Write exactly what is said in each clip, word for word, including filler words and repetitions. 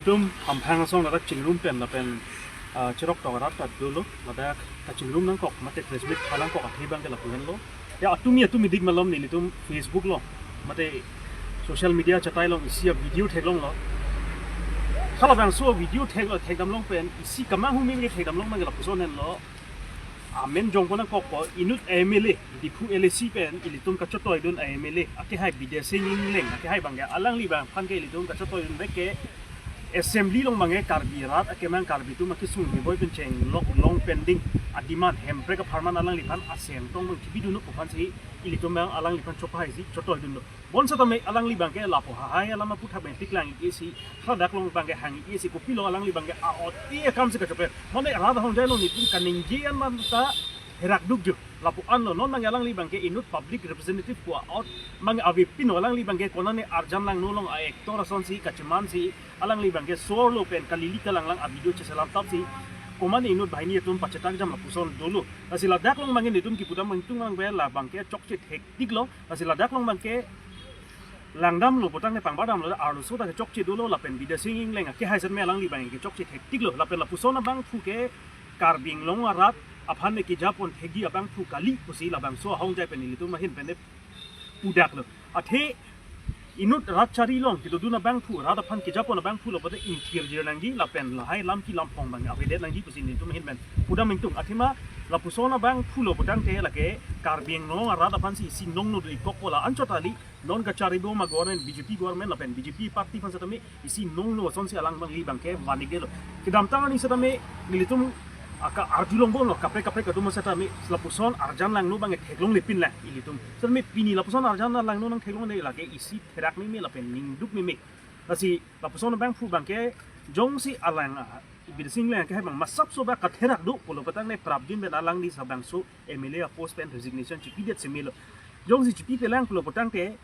Tum hamphang asong ladak chingrum pen lapen, ah, chirok tok arat ta dolo, ladak kachingrum nangkok mate press meet pha nangkok athe abang ke lapu henlo. Ya, atumi atumi dik malom nelitum Facebook along mate social media achatai along isi a-video theklonglo. Halabangso video theklo, thekdam long pen isi kamang humi ke thekdam long abang ke lapuson henlo. Amen jongpon nangkokpo, inut M L A, Diphu L A C pen ilitum kachotoi dun M L A akehai Bidya Sing Engleng akehai abang ke, alangli abang aphan ke ilitum kachotoi dun bek ke assembly along abang ke Karbi arat akemang, Karbi atum akesung hiboi pen chenglok long pending a-demand, Hemprek apharman alangliphan asentong abang chibidunlo pu aphansi ilitum abang alangliphan chophai si chotoi dunlo. Bonsetame alangli abang ke lapu hahai alam aputhak pen tiklang-ik-e si, hadak along abang ke hang-ik-e si, kopilo alangli abang ke a-ot-e akam si kachopet. Mane rat ahongjai along nelitum kaningje an man ta therak dukji. Lapu anlo, non abang alangli abang ke inut public representative pu a-ot abang avepinlo, alangli abang ke konane arjan langno along a-actor asonsi kachemansi alangli abang ke sorlo pen kalili kalanglang a-video cheselam tapsi komat inut banghini atum pachetak jam lapuson dolo. Lasi ladak along abang ke nelitum kipudam abang tung abang ke labang ke chokche thektiklo. Lasi ladak along abang ke langdamlo putangte pangbartamlo, arloso ta kechokche dolo lapen Bidya Sing Engleng akehai setame alangli abang ke chokche thektiklo. Lapen lapuson abangphu ke Karbi Anglong arat aphan me kejapon thekji abangphu kali pusi labangso ahongjai pen nelitum ahin pen pudaklo. Athe inut rat chari along kedodun abangphu, rat aphan kejapon abangphu lo pute ingthirjir nangji lapen lahai lam ki lam phong abang avedet nangji pusi nelitum ahin pen pudam ingtung. Athema lapuson abangphu lo putangte lake Karbi Anglong arat aphansi isi nongno do-ik kokpo, la anchot kali, non kachari bom a-government, B J P government lapen B J P party aphan setame isi nongno asonsi alangli abang ke van-ikdetlo. Kedamtang arni setame nelitum aka arjulongbomlo, kaprek kaprek atum setame lapuson arjan langno abang ke theklonglepinlang ilitum. Setame pini lapuson arjan langno nangtheklongle lake isi therak meme lapen ningduk meme. Lasi lapuson abangphu abang ke jongsi alang, ah, Bidya Sing Engleng akehai abang masapso ba katherak do pulo putangte prapjin pen alangli labangso M L A a-post pen resignation chipidet si melo. Jongsi chipipelang pulo putangte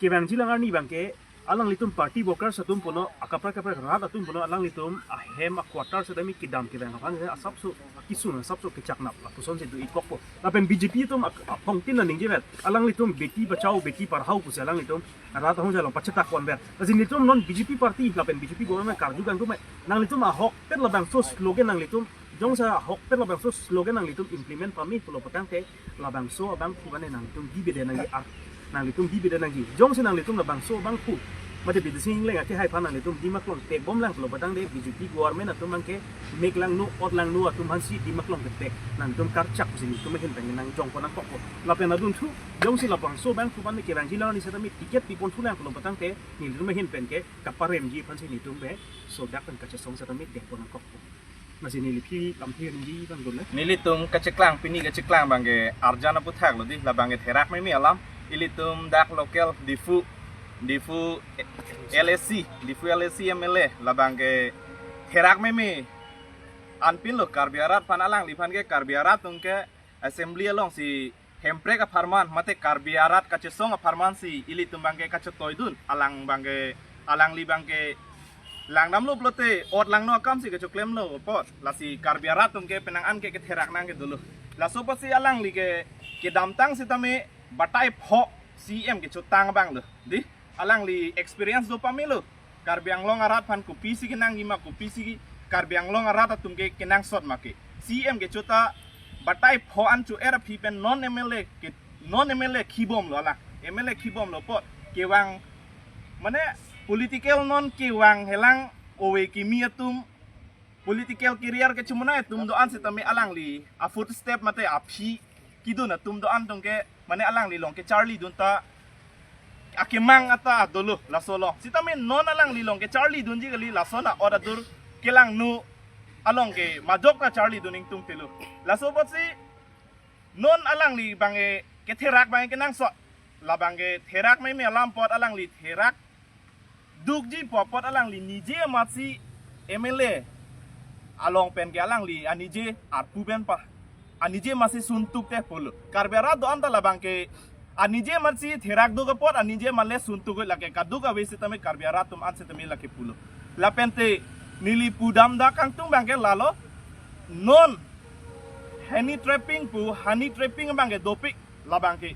kevangjilang arni abang ke alanglitum party workers atum punon, akaprek kaprek rat atum punon, alanglitum ahem a-quarter setame kedam kevang aphan asapso kesung, asapso kechaknap lapusonsi do-ik kokpo. Lapen B J P atum ak-, aphongtin nangji vel, alanglitum beti bachao beti padhao pusi alanglitum rat ahongjai along pachetak ponver. Lasi nelitum non B J P party lapen B J P government karju kangtum, nanglitum ahokpet labangso slogan nanglitum, jongsi ahokpet labangso slogan nanglitum implement pame pulo putangte labangso abangphu kane nanglitum bibedet nangji, ar nanglitum bibedet nangji. Jongsi nanglitum labangso abangphu mate Bidya Sing Engleng akehai aphan nanglitum dimaklong pekbomlang pulo putangte B J P government atum abang ke mek langno, ot langno atum aphansi dimaklong pek nanglitum karchak pusi nelitum ahin pen nangjongpon nangkokpo. Lapen adunthu jongsi labangso abangphu aphan kevangjilang arni setame ticket piponthulang pulo putangte nelitum ahin pen ke kaparemji aphansi nelitum pen sodak pen kachesong setame detpon nangkokpo. Lasi neli phi lamthe nangji abang dole. Nelitum kacheklang, pini kacheklang abang ke arjan aputhak lo dei, labang ke therak meme alam. Ilitum dak local Diphu, Diphu L A C, Diphu L A C M L A labang ke therak meme anpinlo Karbi arat aphan, alangliphan ke Karbi arat atum ke assembly alongsi Hemprek apharman mate Karbi arat kachesong apharmansi ilitum abang ke kachotoi dun, alang abang ke, alangli abang ke langdamlo pulote ot langno akamsi kachoklemlo apot, lasi Karbi arat atum ke penang an ke ketherak nangke dolo. Laso apotsi alangli ke kedamtang setame batai pho C M kechotang abang lo dei, alangli experience do pamelo. Karbi Anglong arat aphan kopisi kenangji ma, kopisi Karbi Anglong arat atum ke kenangsot ma ke. C M kecho ta batai pho an cho-er aphi pen non M L A ke, non M L A khibomlo alang. M L A khibomlo apot kevang, mane political non kevang helang ove kimi atum, political career kechomanai atum do-an setame alangli a-footstep mate aphi kidun atum do-an atum ke mane alangli along kecharlidun ta akemang ata dolo laso along. Setame non alangli along kecharlidunji kali, lason a-ot adur kelangno along ke majok ta charlidun ingtungtelo. Laso apotsi non alangli abang ke ketherak abang ke kenangsot. Labang ke therak meme alam apot alangli therak dukji pu apot alangli nije amatsi M L A along pen ke alangli anije arpu pen pa, anije amatsi suntuk te pulo. Karbi arat do-an ta labang ke anije amatsi therak duk apot anije amat le suntuk lake kaduk ave setame Karbi arat atum an setame lake pulo. Lapente neli pudam dak kangtung abang ke lalo, non honey trapping pu, honey trapping abang ke dopik labang ke.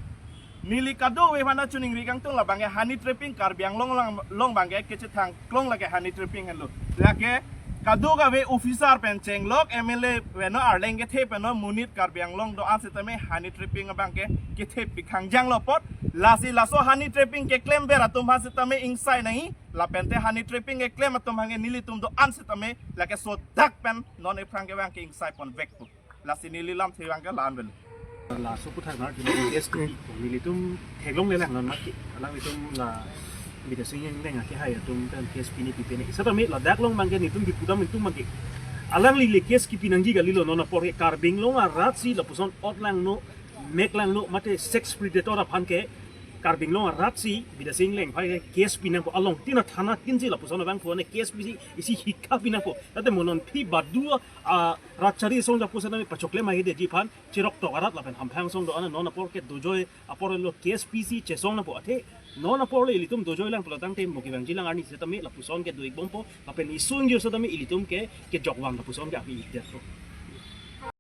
Neli kadokave aphan choningri kangtung labangke honey trapping Karbi Anglong along, along abangke kechethang klong lake honey trapping henlo. Lake kadokave officer pen chenglok M L A pen no arleng kethe pen no monit Karbi Anglong do-an setame honey trapping abangke kethepik hangjanglo apot. Lasi laso honey trapping keklem ber atum aphan setame ingsai nangji. Lapente honey trapping keklem atum aphan ke nelitum do-an setame lake sodak pen non aphrang ke abangke ingsai ponvekpo. Lasi neli lamthe abangke la-an pen. Laso aputhak nangtum case kipi nelitum theklonglelang non mati. Alanglitum la Bidya Sing Engleng akehai atum pen case pini pipene. Setame ladak along abangke nelitum kipu dam nelitum abangke. Alangli le case kipi nangji kalilo, non apor ke Karbi Anglong arat si lapuson otlangno, meklangno mate sex predator aphan ke Karbi Anglong arat si Bidya Sing Engleng aphai ke case pi nangpo, along tina thana kinsi lapuson abang phone case pisi isi hikha pi nangpo. Tate mo non phi badu a, rat chari song japo setame pachoklem ahedetji aphan cheroktok arat lapen hamphang song do-an non apor ke dojoi apor lo case pisi chesong nangpo, athe non apor le ilitum dojoi lang pulo tangte mo kevangji lang arni setame lapuson ke do-ik bompo, lapen isun jir setame ilitum ke kejok vang lapuson ke api ikdetpo.